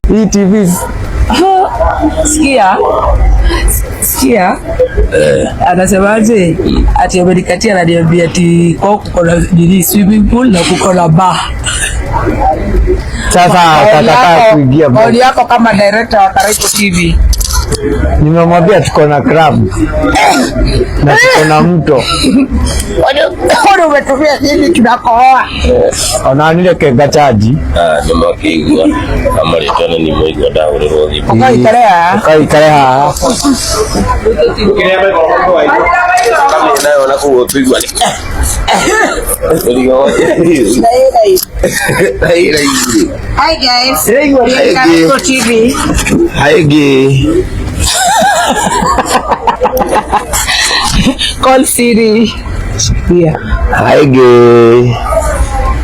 Hii TV. Sikia. Sikia. Anasemaje? Ati amenikatia, ananiambia ati kwao kuko na nini, swimming pool na kuko na bar. Sasa Maoni akakataa kuingia. Maoni yako kama director wa Karaiko TV. Nimemwambia tuko na club na tuko na mto. Kwani umetumia nini tunakohoa? Ona nile kengachaji. Ah, nĩ makĩigua amarĩtwa nĩ nĩmũigua ndahũrĩrwo thimũ. Ũkaikare haha. Ukaikare haha. Kamĩ nayo na kũu tũigua nĩ Hi guys. We are Karaiko TV. Haingĩ. Call Siri. Yeah. Haingĩ.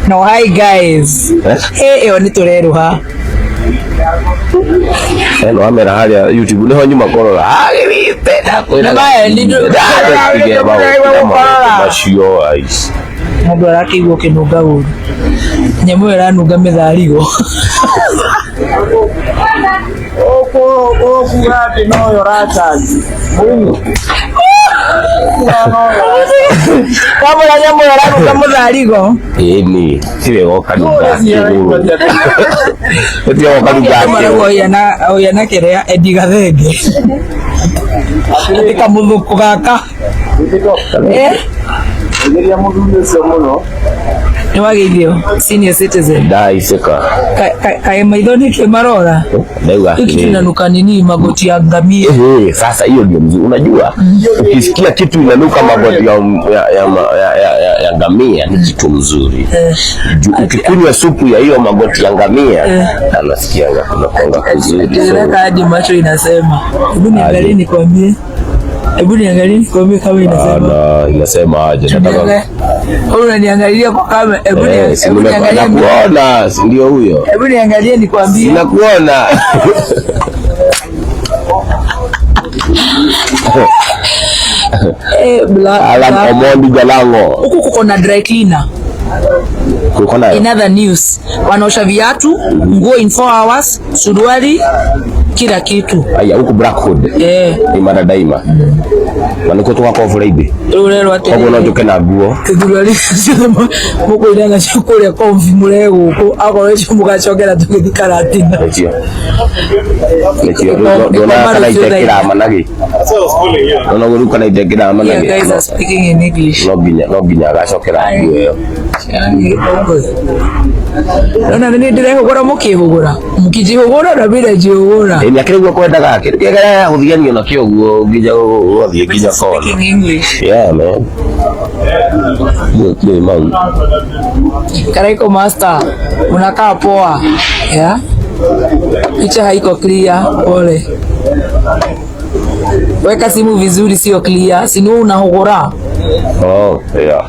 No, hi guys. Eh? Hey, ĩyo nĩ tũreruha. Eno wamera harĩa YouTube nĩho nyuma kũrora agĩrĩte ndakwĩraga. Nĩ Ndatige maũndũ macio aici. Mũndũ arakĩigua ũkĩnunga ũru. Nyamũ ĩyo ĩranunga mĩtharigo. Ũkuga atĩ noyo ũracaji. Wamũra nyamũ ĩyo ĩranunga mũtharigo. Ĩni ti wega ũkanunga kĩgũrũ, ti wega ũkanunga Marauga kĩgũrũ. ũhiana kĩrĩa Eddie Gathenge. Atĩ kamũthũkũ gaka. Eh? Geria mũthuri ũcio mũno. Nĩ wageithio senior citizen. Ndaicĩka. Kaĩ maitho nĩkĩ marora? Ndauga Hiki atĩrĩrĩ. kinanuka nini, magoti ya ngamia. Ehe, sasa hiyo ndio mzuri. Unajua, ukisikia kitu inanuka magoti ya ngamia ni kitu mzuri. Juu ukikunywa supu ya hiyo magoti ya ngamia, anasikianga kuna konga kuzuri. So, Nataka hadi macho inasema. Hebu niangalie Aje. nikwambie. Hebu niangalie nikwambie kama inasema. Ana inasema aje? Nataka Wewe unaniangalia kwa kamera. Hebu eh, si hebu niangalie. nakuona, si ndio huyo? Hebu niangalie nikwambie. Sinakuona. Eh, Alan Omondi Jalango. Huku kuko na dry cleaner. Kuko nayo. In other news, wanaosha viatu, nguo in 4 hours, suruali, kila kitu. Aya, huku Blackwood. Eh, Imara daima. Na nĩkuo tũgakorwo buraithi. rĩu ũrerwo Koguo no atĩrĩrĩ. njũke na nguo. Thurari ciothe mũkũira nacio kũrĩa kombi mũrehe gũkũ, akorwo icio mũgacokera tũgĩthiĩ Karatina. Nĩcio. Nĩcio. Ndona kana itekĩrama na gĩ. Ndona ũguo rĩu kana itekĩrama na Yeah, gĩ. guys are speaking in English. No nginya agacokera nguo ĩyo. Nona nĩ ndĩrehũgũra mũkĩhũgũra. Mũkĩnjihũgũra na mimi najihũgũra. Ĩni akĩrĩ guo kwendaga kĩndũ kĩega gũthianio nakĩo guo nginya ũgathiĩ nginya kona. Speaking English. Yeah, man. Nĩ mau. Karaiko master, unakaa poa. Yeah? Picha haiko clear, pole. Weka simu vizuri, sio clear. Si ni wewe unahogora. Oh, yeah.